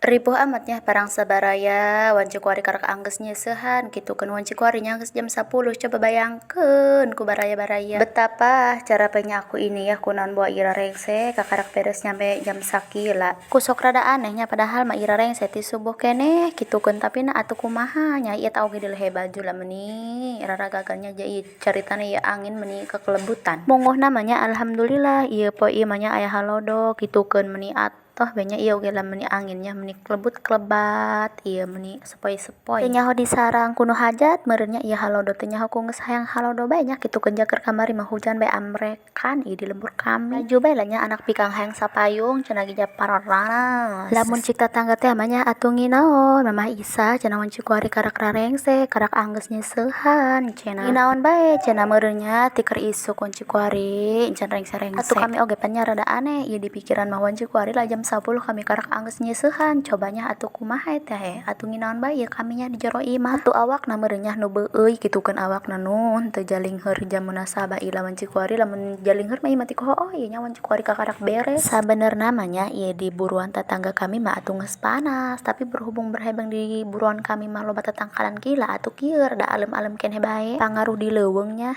Ripuh amat nya parang sabaraya wanci kuari karak anggeus nyeusehan kitu keun wanci kuari nya geus jam 10 coba bayangkeun ku baraya-baraya betapa carapenya aku ini ya kunaon bawa ira rengse kakarak beres nyampe jam sakila. Ku sok rada aneh nya padahal mah ira rengse ti subuh keneh kitu keun, tapi nah atuh kumaha nya ieu teh oge dilehe baju lah meni raragagan nya ja ieu caritana ieu angin meni kekelebutan. Munguhna mah nya alhamdulillah ieu poe ieu mah nya aya halodo kitu keun meni atoh we nya ieu oge lah meni anginnya meni kelebut kelebat ieu meni sepoi-sepoi. Teu nyaho disarang ku nu hajat meureun nya ieu halodo teh nyaho ku geus hayang halodo bae nya kitu keun ja keur kamari mah hujan bae amrekan ieu di lembur kami. Laju bae lah nya anak bikang hayang sapayung cenah ge ja pararas. Lamun cik tatangga teh mah nya atuh nginaon Mamah Isah cenah wanci kuari karak rarengse karak anggeus nyeusehan cenah. Nginaon bae cenah meureun nya ti keur isuk wanci kuari encan rengse-rengse. Atuh kami oge pan nya rada aneh ieu di pikiran mah wanci kuari lah jam 10 kami karak anggeus nyeusehan coba nya atuh kumaha eta he atuh nginaon bae ieu kami nya di jero imah. Atuh awakna meureun nya nu beueuy kitu keun awakna nu henteu jalingheur jam munasabah ieu lawan cikuari lamun jalingheur mah ieu mah ti hooh ieu nya wan cikuari kakarak beres. Sabenerna mah nya ieu di buruan tatangga kami mah atuh geus panas, tapi berhubung berhebeng di buruan kami mah loba tatangkalan kila atuh kieu rada alem-alem keneh bae pangaruh di leuweung nya.